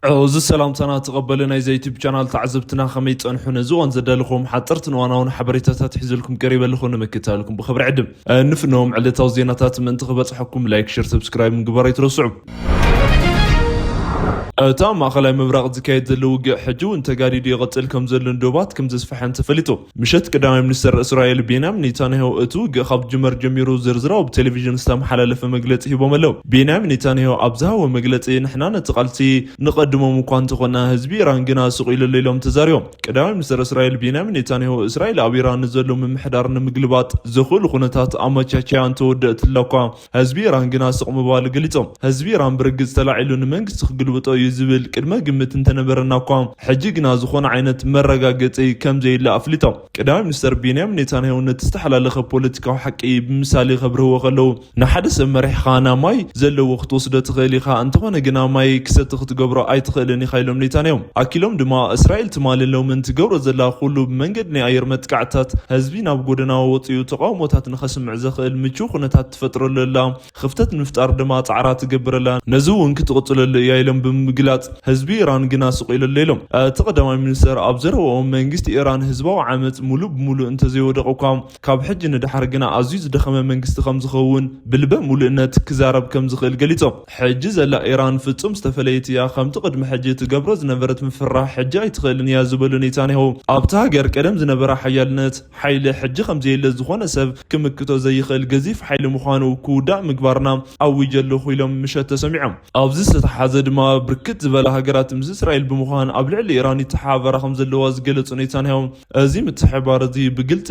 እዚ ሰላምታና ተቐበሉ ናይዚ ዩቱብ ቻናል ተዓዘብትና ከመይ ጸንሑ? ነዚ እዋን ዘዳለኹዎም ሓጸርትን እዋናውን ሓበሬታታት ሒዘልኩም ቀሪበ ኣለኹ። ንምክታልኩም ብኽብሪ ዕድም። ንፍኖም ዕለታዊ ዜናታት ምእንቲ ክበጽሐኩም ላይክ፣ ሸር፣ ሰብስክራይብ ምግባር ኣይትረስዑ። እታ ማእኸላይ ምብራቕ ዝካየድ ዘሎ ውግእ ሕጂ እውን ተጋዲዱ ይቐጽል ከም ዘሎ ዶባት ከም ዘስፍሐን ተፈሊጡ። ምሸት ቀዳማይ ሚኒስተር እስራኤል ቤንያሚን ኔታንያሁ እቲ ውግእ ካብ ዝጅመር ጀሚሩ ዝርዝራዊ ብቴሌቪዥን ዝተመሓላለፈ መግለጺ ሂቦም ኣለዉ። ቤንያሚን ኔታንያሁ ኣብ ዝሃቦ መግለጺ፣ ንሕና ነቲ ቃልሲ ንቐድሞም እኳ እንተኾና፣ ህዝቢ ኢራን ግና ስቕ ኢሉ ኣሎ ኢሎም ተዛሪቦም። ቀዳማይ ሚኒስተር እስራኤል ቤንያሚን ኔታንያሁ፣ እስራኤል ኣብ ኢራን ንዘሎ ምምሕዳር ንምግልባጥ ዘኽእሉ ኩነታት ኣመቻችያ እንተወደእትላ እኳ፣ ህዝቢ ኢራን ግና ስቕ ምባሉ ገሊጾም። ህዝቢ ኢራን ብርግጽ ተላዒሉ ንመንግስቲ ክግልብጦ እዩ ዝብል ቅድመ ግምት እንተነበረና እኳ፣ ሕጂ ግና ዝኾነ ዓይነት መረጋገጺ ከም ዘየለ ኣፍሊጦም። ቀዳማይ ሚኒስተር ቤንያሚን ኔታንያሁ ነቲ ዝተሓላለኸ ፖለቲካዊ ሓቂ ብምሳሌ ከብርህዎ ከለዉ፣ ንሓደ ሰብ መሪሕኻ ናብ ማይ ዘለዎ ክትወስዶ ትኽእል ኢኻ፣ እንተኾነ ግና ማይ ክሰቲ ክትገብሮ ኣይትኽእልን ኢኻ ኢሎም ኔታንያሁ። ኣኪሎም ድማ እስራኤል ትማልን ሎምን ትገብሮ ዘላ ኩሉ ብመንገዲ ናይ ኣየር መጥቃዕትታት ህዝቢ ናብ ጎደና ወፂኡ ተቃውሞታት ንኸስምዕ ዘኽእል ምቹው ኩነታት ትፈጥረሉ ኣላ። ክፍተት ንምፍጣር ድማ ጻዕራ ትገብር ኣላ። ነዚ እውን ክትቕጽለሉ እያ ኢሎም ብምግላጽ፣ ህዝቢ ኢራን ግና ስቕ ኢሉ ኣሎ ኢሎም። እቲ ቀዳማይ ሚኒስተር ኣብ ዘረብኦም፣ መንግስቲ ኢራን ህዝባዊ ዓመጽ ሙሉእ ብሙሉእ እንተዘይወደቐ እኳ፣ ካብ ሕጂ ንደሓር ግና ኣዝዩ ዝደኸመ መንግስቲ ከም ዝኸውን ብልበ ሙሉእነት ክዛረብ ከም ዝኽእል ገሊጾም። ሕጂ ዘላ ኢራን ፍጹም ዝተፈለየት እያ። ከምቲ ቅድሚ ሕጂ ትገብሮ ዝነበረት ምፍርራሕ ሕጂ ኣይትኽእልን እያ ዝበሉ ኔታንያሁ፣ ኣብታ ሃገር ቀደም ዝነበረ ሓያልነት ሓይሊ ሕጂ ከም ዘየለ ዝኾነ ሰብ ክምክቶ ዘይኽእል ገዚፍ ሓይሊ ምዃኑ ክውዳእ ምግባርና ኣዊጀ ኣለኹ ኢሎም ምሸት ተሰሚዖም። ኣብዚ ዝተተሓዘ ድማ ብርክት ዝበላ ሃገራት ምስ እስራኤል ብምዃን ኣብ ልዕሊ ኢራን ይተሓባበራ ከም ዘለዋ ዝገለጹ ኔታንያሁ፣ እዚ ምትሕብባር እዚ ብግልጺ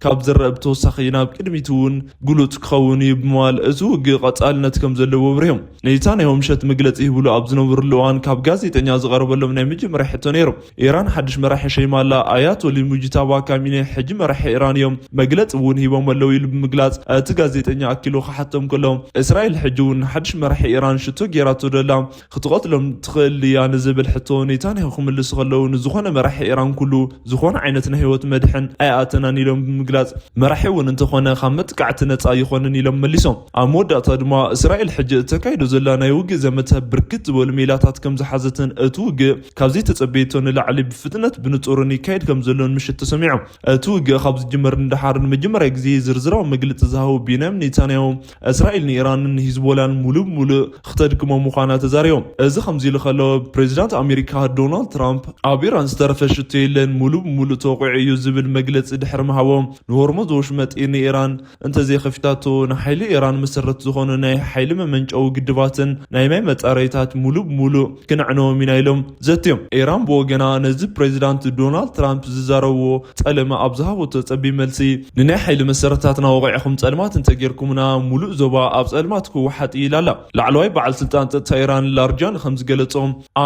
ካብ ዝረአ ብተወሳኺ ናብ ቅድሚት እውን ግሉጽ ክኸውን እዩ ብምባል እቲ ውግእ ቀጻልነት ከም ዘለዎ ኣብሪሆም። ኔታንያሁ ምሸት መግለጺ ይህብሉ ኣብ ዝነበሩሉ እዋን ካብ ጋዜጠኛ ዝቐረበሎም ናይ መጀመርያ ሕቶ ነይሩ። ኢራን ሓድሽ መራሒ ሸይማ ኣላ። ኣያቶሊ ሙጅታባ ካሚኔ ሕጂ መራሒ ኢራን እዮም። መግለጺ እውን ሂቦም ኣለዉ ኢሉ ብምግላጽ፣ እቲ ጋዜጠኛ ኣኪሉ ክሓቶም ከሎ፣ እስራኤል ሕጂ እውን ንሓድሽ መራሒ ኢራን ሽቶ ጌራቶ ደላ ክትቐትሎም ትኽእል ድያ ንዝብል ሕቶ ኔታንያሁ ክምልሱ ከለዉ፣ ንዝኾነ መራሒ ኢራን ኩሉ ዝኾነ ዓይነት ናይ ህይወት መድሕን ኣይኣተናን ኢሎም ብምግላጽ፣ መራሒ እውን እንተኾነ ካብ መጥቃዕቲ ነጻ ኣይኾንን ኢሎም መሊሶም። ኣብ መወዳእታ ድማ እስራኤል ሕጂ እተካይዶ ዘላ ናይ ውግእ ዘመተ ብርክት ዝበሉ ሜላታት ከም ዝሓዘትን እቲ ውግእ ካብ ዘይተጸበየቶ ንላዕሊ ብፍጥነት ብንጹርን ይካየድ ከም ዘሎን ምሽት ተሰሚዖም። እቲ ውግእ ካብ ዝጅመር ንደሓር ንመጀመርያ ግዜ ዝርዝራዊ መግለጺ ዝሃቡ ቤንያሚን ኔታንያሁ፣ እስራኤል ንኢራንን ንሂዝቦላን ሙሉእ ብሙሉእ ክተድክሞ ምዃና ተዛሪቦም። እዚ ከምዚ ኢሉ ከሎ፣ ፕሬዚዳንት ኣሜሪካ ዶናልድ ትራምፕ፣ ኣብ ኢራን ዝተረፈ ሽቶ የለን፣ ሙሉእ ብሙሉእ ተወቂዑ እዩ ዝብል መግለጺ ድሕሪ ምሃቦም፣ ንሆርሙዝ ወሽመጥ ንኢራን እንተዘይኸፊታቶ፣ ንሓይሊ ኢራን መሰረት ዝኾኑ ናይ ሓይሊ መመንጨዊ ግድባትን ናይ ማይ መጻረይታት ሙሉእ ብሙሉእ ክነዕንዎም ኢና ኢሎም ዘትዮም። ኢራን ብወገና ነዚ ፕሬዚዳንት ዶናልድ ትራምፕ ዝዛረብዎ ጸለመ ኣብ ዝሃበቶ ጸቢብ መልሲ፣ ንናይ ሓይሊ መሰረታትና ወቒዕኹም ጸልማት እንተጌርኩምና፣ ሙሉእ ዞባ ኣብ ጸልማት ክወሓጥ እዩ ኢላ ኣላ። ላዕለዋይ በዓል ስልጣን ጸጥታ ኢራን ላርጃኒ ከም ዝገለጾ፣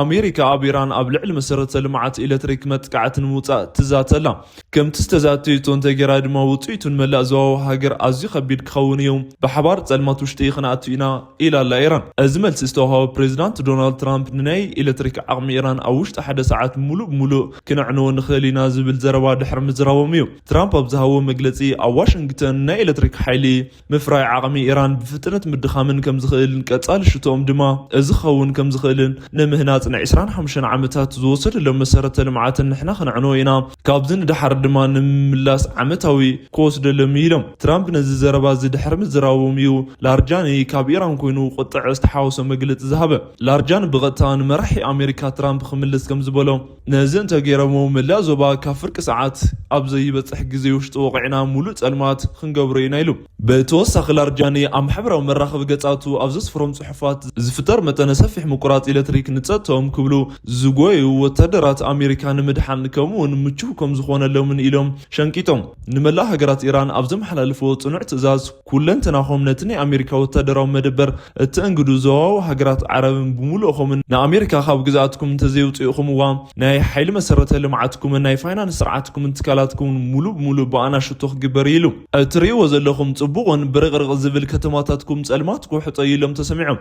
ኣሜሪካ ኣብ ኢራን ኣብ ልዕሊ መሰረተ ልምዓት ኤሌክትሪክ መጥቃዕቲ ንምውጻእ ትዛተ ኣላ። ከምቲ ዝተዛተየቶ እንተጌራ ድማ ውጽኢቱ ንመላእ ዞባዊ ሃገር ኣዝዩ ከቢድ ክኸውን እዩ። ብሓባር ጸልማት ውሽጢ ክንኣቱ ኢና ኢላ ኣላ ኢራን። እዚ መልሲ ዝተዋህቦ ፕሬዚዳንት ዶናልድ ትራምፕ ንናይ ኤሌክትሪክ ዓቕሚ ኢራን ኣብ ውሽጢ ሓደ ሰዓት ሙሉእ ብሙሉእ ክነዕንዎ ንኽእል ኢና ዝብል ዘረባ ድሕሪ ምዝራቦም እዩ። ትራምፕ ኣብ ዝሃቦ መግለጺ ኣብ ዋሽንግተን ናይ ኤሌክትሪክ ሓይሊ ምፍራይ ዓቕሚ ኢራን ብፍጥነት ምድኻምን ከም ዝኽእልን ቀጻሊ ሽቶኦም ድማ እዚ ክኸውን ከም ዝኽእልን ንምህናጽ ን ዕስራን ሓሙሽተን ዓመታት ዝወሰደሎም መሰረተ ልምዓትን ንሕና ክነዕንዎ ኢና። ካብዚ ንደሓር ድማ ንምምላስ ዓመታዊ ክወስደሎም እዩ ኢሎም። ትራምፕ ነዚ ዘረባ እዚ ድሕሪ ምዝራቦም እዩ ላርጃኒ ካብ ኢራን ኮይኑ ቁጥዐ ዝተሓወሶ መግለጺ ዝሃበ። ላርጃኒ ብቐጥታ ንመራሒ ኣሜሪካ ትራምፕ ክምልስ ከም ዝበሎ፣ ነዚ እንተገይሮሞ መላእ ዞባ ካብ ፍርቂ ሰዓት ኣብ ዘይበጽሕ ግዜ ውሽጢ ወቒዕና ሙሉእ ጸልማት ክንገብሮ ኢና ኢሉ። ብተወሳኺ ላርጃኒ ኣብ ማሕበራዊ መራኸቢ ገጻቱ ኣብ ዘስፍሮም ጽሑፋት፣ ዝፍጠር መጠነ ሰፊሕ ምቁራጽ ኤሌክትሪክ ንጸጥታኦም ክብሉ ዝጎዩ ወታደራት ኣሜሪካ ንምድሓን ከምኡ እውን ምቹው ከም ዝኾነሎምን ኢሎም ሸንቂጦም። ንመላእ ሃገራት ኢራን ኣብ ዘመሓላለፍዎ ጽኑዕ ትእዛዝ፣ ኩለንተናኹም ነቲ ናይ ኣሜሪካ ወታደራዊ መደበር እተእንግዱ ዞባዊ ሃገራት ዓረብን ብምሉእኹምን ንኣሜሪካ ካብ ግዝኣትኩም እንተዘይውጽእኹምዋ፣ ናይ ሓይሊ መሰረተ ልምዓትኩምን ናይ ፋይናንስ ስርዓትኩምን ትካላትኩምን ሙሉእ ብሙሉእ ብኣና ሽቶ ክግበር እዩ ኢሉ። እትርእይዎ ዘለኹም ጽቡቕን ብርቕርቕ ዝብል ከተማታትኩም ጸልማት ክውሕጦ እዩ ኢሎም ተሰሚዖም።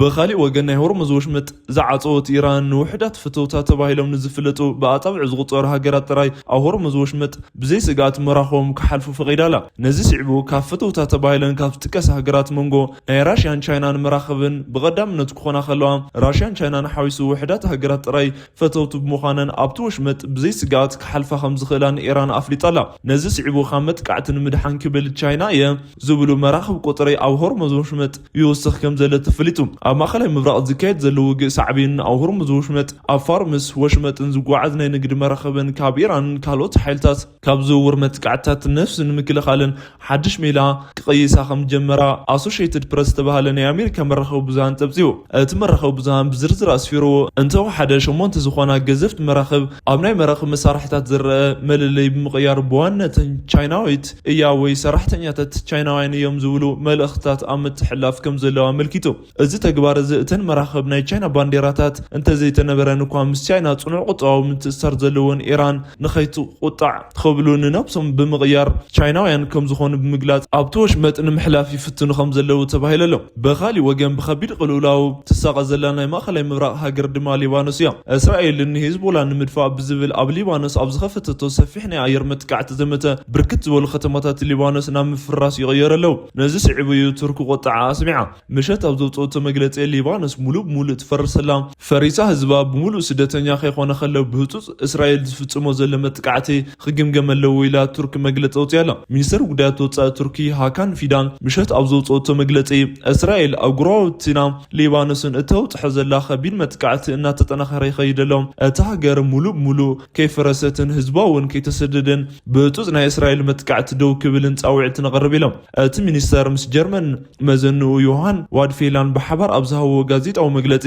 ብኻሊእ ወገን ናይ ሆርሙዝ ወሽመጥ ዝዓጸወት ኢራን ንውሕዳት ፈተውታ ተባሂሎም ንዝፍለጡ ብኣጻብዕ ዝቑጸሩ ሃገራት ጥራይ ኣብ ሆርሙዝ ወሽመጥ ብዘይ ስግኣት መራኽቦም ክሓልፉ ፈቒዳ ኣላ። ነዚ ስዒቡ ካብ ፈተውታ ተባሂለን ካብ ዝጥቀሳ ሃገራት መንጎ ናይ ራሽያን ቻይናን መራኽብን ብቐዳምነት ክኾና ከለዋ ራሽያን ቻይናን ሓዊሱ ውሕዳት ሃገራት ጥራይ ፈተውቲ ብምዃነን ኣብቲ ወሽመጥ ብዘይ ስግኣት ክሓልፋ ከም ዝኽእላ ንኢራን ኣፍሊጣ ኣላ። ነዚ ስዒቡ ካብ መጥቃዕቲ ንምድሓን ክብል ቻይና እየ ዝብሉ መራኽብ ቁጽሪ ኣብ ሆርሙዝ ወሽመጥ ይወስኽ ከም ዘሎ ተፈሊጡ። ኣብ ማእኸላይ ምብራቕ ዝካየድ ዘሎ ውግእ ሳዕቤን ኣብ ሆርሙዝ ወሽመጥ ኣብ ፋርምስ ወሽመጥን ዝጓዓዝ ናይ ንግዲ መራኽብን ካብ ኢራንን ካልኦት ሓይልታት ካብ ዝውውር መጥቃዕትታት ነፍሲ ንምክልኻልን ሓድሽ ሜላ ክቐይሳ ከም ጀመራ ኣሶሽየትድ ፕረስ ዝተባህለ ናይ ኣሜሪካ መራኸቢ ብዙሃን ጸብጺቡ። እቲ መራኸቢ ብዙሃን ብዝርዝር ኣስፊርዎ እንተወሓደ ሸሞንተ ዝኾና ገዘፍቲ መራኽብ ኣብ ናይ መራኽብ መሳርሕታት ዝረአ መለለይ ብምቕያር ብዋነተን ቻይናዊት እያ ወይ ሰራሕተኛታት ቻይናውያን እዮም ዝብሉ መልእኽትታት ኣብ ምትሕልላፍ ከም ዘለዋ ኣመልኪቱ። እዚ ተግባር እዚ እተን መራኽብ ናይ ቻይና ባንዴራታት እንተዘይተነበረን እኳ ምስ ቻይና ጽኑዕ ቁጠባዊ ምትእስሳር ዘለወን ኢራን ንኸይትቁጣዕ ክብሉ ንነብሶም ብምቕያር ቻይናውያን ከም ዝኾኑ ብምግላጽ ኣብቲ ወሽመጥ ንምሕላፍ ይፍትኑ ከም ዘለዉ ተባሂሉ ኣሎ። ብኻሊእ ወገን ብኸቢድ ቅልውላው ትሳቐ ዘላ ናይ ማእኸላይ ምብራቕ ሃገር ድማ ሊባኖስ እያ። እስራኤል ንሂዝቦላ ንምድፋእ ብዝብል ኣብ ሊባኖስ ኣብ ዝኸፈተቶ ሰፊሕ ናይ ኣየር መጥቃዕቲ ዘመተ ብርክት ዝበሉ ከተማታት ሊባኖስ ናብ ምፍራስ ይቕየሩ ኣለዉ። ነዚ ስዒቡ እዩ ቱርክ ቁጥዓ ኣስሚዓ። ምሸት ኣብ ዘውፅኦቶ መግለፂ ሊባኖስ ሙሉእ ብሙሉእ ትፈርስ ኣላ። ፈሪሳ ህዝባ ብሙሉእ ስደተኛ ከይኮነ ከሎ ብህፁፅ እስራኤል ዝፍፅሞ ዘሎ መጥቃዕቲ ክግምገም ኣለዎ ኢላ ቱርክ መግለፂ ኣውፅያ ኣላ። ሚኒስተር ጉዳያት ወፃኢ ቱርኪ ሃካን ፊዳን ምሸት ኣብ ዘውፅኦቶ መግለፂ እስራኤል ኣብ ጎረባብትና ሊባኖስን እተውፅሖ ዘላ ከቢድ መጥቃዕቲ እናተጠናኸረ ይኸይድ ኣሎ። እታ ሃገር ሙሉእ ብሙሉእ ከይፈረሰትን ህዝባ እውን ከይተሰደደን ብህፁፅ ናይ እስራኤል መጥቃዕቲ ደው ክብልን ፃውዒት ነቕርብ ኢሎም። እቲ ሚኒስተር ምስ ጀርመን መዘንኡ ዮሃን ዋድፌላን ብሓባር ኣብ ዝሃብዎ ጋዜጣዊ መግለጺ፣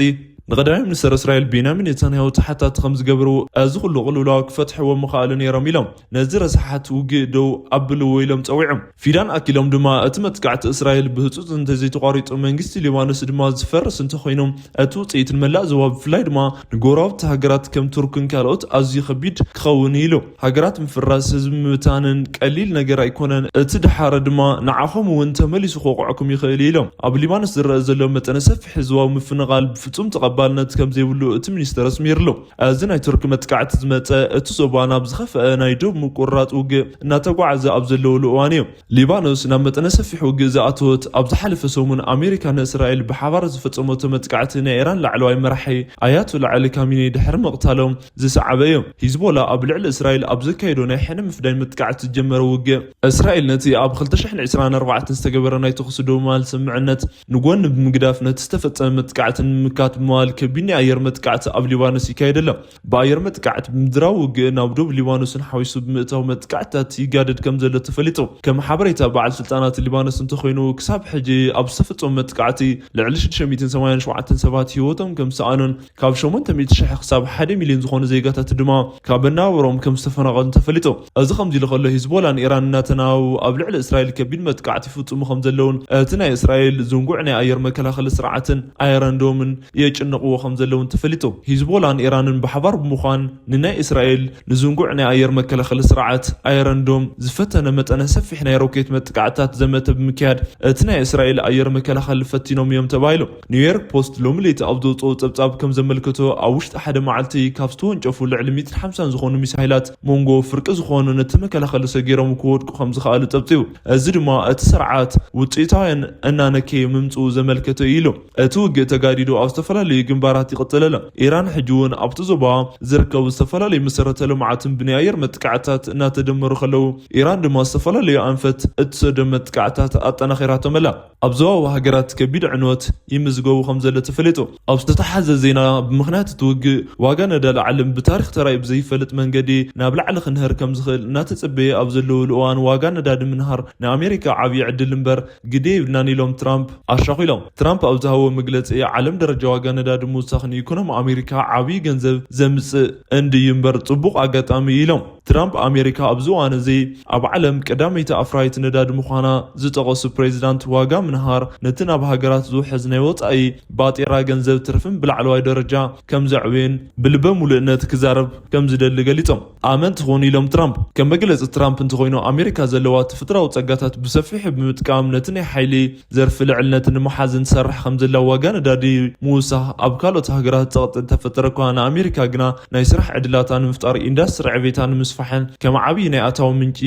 ንቀዳማይ ሚኒስተር እስራኤል ቤንያሚን ኔታንያሁ ተሓታቲ ከም ዝገበርዎ፣ እዚ ኩሉ ቅልውላው ክፈትሕዎ ምኽኣሉ ነይሮም ኢሎም። ነዚ ረሳሓት ውግእ ደው ኣብልዎ ኢሎም ጸዊዖም። ፊዳን ኣኪሎም ድማ እቲ መጥቃዕቲ እስራኤል ብህጹጽ እንተዘይተቋሪጹ መንግስቲ ሊባኖስ ድማ ዝፈርስ እንተኾይኑ እቲ ውጽኢት ንመላእ ዞባ ብፍላይ ድማ ንጎረባብቲ ሃገራት ከም ቱርክን ካልኦት ኣዝዩ ከቢድ ክኸውን እዩ ኢሉ። ሃገራት ምፍራስ ህዝቢ ምብታንን ቀሊል ነገር ኣይኮነን። እቲ ድሓረ ድማ ንዓኹም እውን ተመሊሱ ክወቕዐኩም ይኽእል እዩ ኢሎም። ኣብ ሊባኖስ ዝረአ ዘሎ መጠነ ሰፊሕ ህዝባዊ ምፍንቓል ብፍጹም ተቐባልነት ከም ዘይብሉ እቲ ሚኒስተር ኣስሚርሉ። እዚ ናይ ቱርክ መጥቃዕቲ ዝመጸ እቲ ዞባ ናብ ዝኸፍአ ናይ ዶብ ምቁርራጥ ውግእ እናተጓዓዘ ኣብ ዘለወሉ እዋን እዩ። ሊባኖስ ናብ መጠነ ሰፊሕ ውግእ ዝኣተወት ኣብ ዝሓለፈ ሰሙን ኣሜሪካ ንእስራኤል ብሓባር ዝፈጸመቶ መጥቃዕቲ ናይ ኢራን ላዕለዋይ መራሒ ኣያቶላ ዓሊ ካሚኒ ድሕሪ ምቕታሎም ዝሰዓበ እዩ። ሂዝቦላ ኣብ ልዕሊ እስራኤል ኣብ ዘካየዶ ናይ ሕነ ምፍዳይ መጥቃዕቲ ዝጀመረ ውግእ፣ እስራኤል ነቲ ኣብ ክልተ ሽሕን ዕስራን ኣርባዕተን ዝተገበረ ናይ ተኹሲ ደው ምባል ስምምዕነት ንጎኒ ብምግዳፍ ነቲ ዝተፈጸመ መጥቃዕቲ ንምምካት ብምባል ከቢድ ናይ ኣየር መጥቃዕቲ ኣብ ሊባኖስ ይካየድ ኣሎ። ብኣየር መጥቃዕቲ ብምድራዊ ውግእ ናብ ዶብ ሊባኖስን ሓዊሱ ብምእታው መጥቃዕትታት ይጋደድ ከም ዘሎ ተፈሊጡ። ከም ሓበሬታ በዓል ስልጣናት ሊባኖስ እንተኾይኑ፣ ክሳብ ሕጂ ኣብ ዝተፈጸሙ መጥቃዕቲ ልዕሊ ሽዱሽተ ሚእትን ሰማንያን ሸውዓተን ሰባት ህይወቶም ከም ዝሰኣኑን ካብ ሸሞንተ ሚእቲ ሽሕ ክሳብ ሓደ ሚልዮን ዝኾኑ ዜጋታት ድማ ካብ መነባብሮም ከም ዝተፈናቐሉን ተፈሊጡ። እዚ ከምዚ ኢሉ ከሎ፣ ሂዝቦላን ኢራን እናተናበቡ ኣብ ልዕሊ እስራኤል ከቢድ መጥቃዕቲ ይፍጽሙ ከም ዘለውን እቲ ናይ እስራኤል ዝንጉዕ ናይ ኣየር መከላኸሊ ስርዓትን ኣየረንዶምን የጭንቕዎ ከም ዘለውን ተፈሊጡ። ሂዝቦላን ኢራንን ብሓባር ብምዃን ንናይ እስራኤል ንዝንጉዕ ናይ ኣየር መከላኸሊ ስርዓት ኣየረንዶም ዝፈተነ መጠነ ሰፊሕ ናይ ሮኬት መጥቃዕትታት ዘመተ ብምክያድ እቲ ናይ እስራኤል ኣየር መከላኸሊ ፈቲኖም እዮም ተባሂሉ። ኒውዮርክ ፖስት ሎሚ ለይቲ ኣብ ዘውፅኦ ጸብጻብ ከም ዘመልከቶ ኣብ ውሽጢ ሓደ መዓልቲ ካብ ዝተወንጨፉ ልዕሊ ሚእትን ሓምሳን ዝኾኑ ሚሳይላት መንጎ ፍርቂ ዝኾኑ ነቲ መከላኸሊ ሰጊሮም ክወድቁ ከም ዝኸኣሉ ጸብጺቡ። እዚ ድማ እቲ ስርዓት ውፅኢታውያን እናነከየ ምምፅኡ ዘመልከተ እዩ ኢሉ። እቲ ውግእ ተጋዲዱ ኣብ ዝተፈላለዩ ግንባራት ይቕጽል ኣሎ። ኢራን ሕጂ እውን ኣብቲ ዞባ ዝርከቡ ዝተፈላለዩ መሰረተ ልምዓትን ብናይ ኣየር መጥቃዕትታት እናተደመሩ ከለዉ፣ ኢራን ድማ ዝተፈላለዩ ኣንፈት እትሰዶ መጥቃዕትታት ኣጠናኺራቶም ኣላ። ኣብ ዞባዊ ሃገራት ከቢድ ዕንወት ይምዝገቡ ከም ዘሎ ተፈሊጡ። ኣብ ዝተተሓዘ ዜና፣ ብምኽንያት እቲ ውግእ ዋጋ ነዳዲ ዓለም ብታሪኽ ተራእዩ ብዘይፈልጥ መንገዲ ናብ ላዕሊ ክንህር ከም ዝኽእል እናተጸበየ ኣብ ዘለወሉ እዋን ዋጋ ነዳዲ ምንሃር ንኣሜሪካ ዓብዪ ዕድል እምበር ግደ የብልናን ኢሎም ትራምፕ ኣሻኺሎም። ትራምፕ ኣብ ዝሃብዎ መግለጺ ዓለም ደረጃ ዋጋ ነዳዲ ነዳዲ ምውሳኽ ንኢኮኖሚ ኣሜሪካ ዓብዪ ገንዘብ ዘምፅእ እንድዩ እምበር ፅቡቕ ኣጋጣሚ ኢሎም። ትራምፕ ኣሜሪካ ኣብዚ እዋን እዚ ኣብ ዓለም ቀዳመይቲ ኣፍራይት ነዳዲ ምዃና ዝጠቐሱ ፕሬዚዳንት፣ ዋጋ ምንሃር ነቲ ናብ ሃገራት ዝውሕዝ ናይ ወፃኢ ባጤራ ገንዘብ ትርፍን ብላዕለዋይ ደረጃ ከም ዘዕብየን ብልበ ሙሉእነት ክዛረብ ከም ዝደሊ ገሊጾም። ኣመንቲ ክኾኑ ኢሎም ትራምፕ። ከም መግለጺ ትራምፕ እንተኾይኑ ኣሜሪካ ዘለዋ ተፈጥራዊ ጸጋታት ብሰፊሑ ብምጥቃም ነቲ ናይ ሓይሊ ዘርፊ ልዕልነት ንምሓዝን ትሰርሕ ከም ዘላ ዋጋ ነዳዲ ምውሳኽ ኣብ ካልኦት ሃገራት ጸቕጢ እንተፈጠረ እኳ ንኣሜሪካ ግና ናይ ስራሕ ዕድላታ ንምፍጣር ኢንዳስትሪ ዕቤታ ንምስፋሕን ከም ዓብዪ ናይ ኣታዊ ምንጪ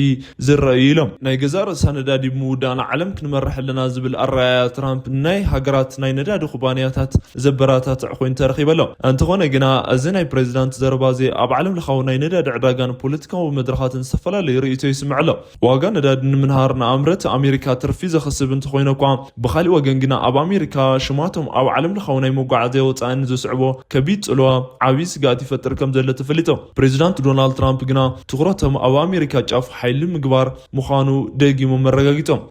ዝረኣዩ ኢሎም። ናይ ገዛእ ርእሳ ነዳዲ ብምውዳእ ንዓለም ክንመርሕ ኣለና ዝብል ኣረኣእያ ትራምፕ ናይ ሃገራት ናይ ነዳዲ ኩባንያታት ዘበራታትዕ ኮይኑ ተረኺበ ኣሎ። እንተኾነ ግና እዚ ናይ ፕሬዚዳንት ዘረባ እዚ ኣብ ዓለም ለኻዊ ናይ ነዳዲ ዕዳጋን ፖለቲካዊ መድረኻትን ዝተፈላለዩ ርእይቶ ይስምዕ ኣሎ። ዋጋ ነዳዲ ንምንሃር ንኣምረቲ ኣሜሪካ ትርፊ ዘኸስብ እንተኾይነ እኳ ብኻሊእ ወገን ግና ኣብ ኣሜሪካ ሽማቶም ኣብ ዓለም ለኻዊ ናይ መጓዓዝያ ወፃእን ዘስዕቦ ከቢድ ጽልዋ ዓብዪ ስግኣት ይፈጥር ከም ዘሎ ተፈሊጡ። ፕሬዚዳንት ዶናልድ ትራምፕ ግና ትኹረቶም ኣብ ኣሜሪካ ጫፍ ሓይሊ ምግባር ምዃኑ ደጊሞም ኣረጋጊጾም።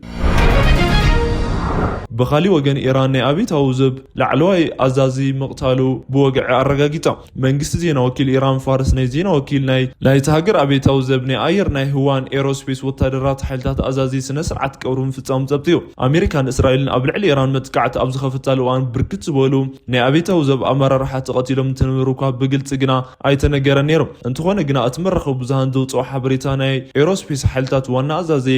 ብኻሊእ ወገን ኢራን ናይ ኣቤታዊ ዘብ ላዕለዋይ ኣዛዚ ምቕታሉ ብወግዒ ኣረጋጊጻ። መንግስቲ ዜና ወኪል ኢራን ፋርስ ናይ ዜና ወኪል ናይ ናይቲ ሃገር ኣቤታዊ ዘብ ናይ ኣየር ናይ ህዋን ኤሮስፔስ ወታደራት ሓይልታት ኣዛዚ ስነ ስርዓት ቀብሩ ምፍጻሙ ጸብጺቡ። ኣሜሪካን እስራኤልን ኣብ ልዕሊ ኢራን መጥቃዕቲ ኣብ ዝኸፈታሉ እዋን ብርክት ዝበሉ ናይ ኣቤታዊ ዘብ ኣመራርሓ ተቐቲሎም እንትነበሩ እኳ ብግልጺ ግና ኣይተነገረን ነይሩ። እንተኾነ ግና እቲ መራኸቢ ብዙሃን ዘውፅኦ ሓበሬታ ናይ ኤሮስፔስ ሓይልታት ዋና ኣዛዚ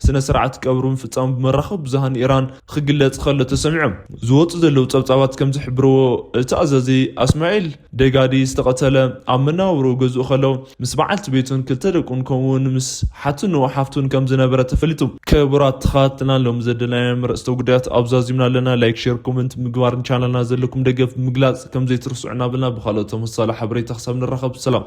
ስነ ስርዓት ቀብሩ ምፍጻሙ ብመራኸቢ ብዙሃን ኢራን ክግለጽ ከሎ ተሰሚዖም። ዝወፁ ዘለዉ ጸብጻባት ከም ዝሕብርዎ እቲ ኣዛዚ ኣስማኤል ደጋዲ ዝተቐተለ ኣብ መነባብሮ ገዝኡ ከሎ ምስ በዓልቲ ቤቱን ክልተ ደቁን ከምኡውን ምስ ሓትንኡ ሓፍቱን ከም ዝነበረ ተፈሊጡ። ክቡራት ተኸታተልና ሎም ዘደለናዮም ርእስተ ጉዳያት ኣብዛዚምና ኣለና። ላይክ፣ ሼር፣ ኮመንት ምግባርን ቻናልና ዘለኩም ደገፍ ምግላጽ ከም ዘይትርስዑ እናበልና ብኻልኦት ተመሳሳሊ ሓበሬታ ክሳብ ንራኸብ ሰላም።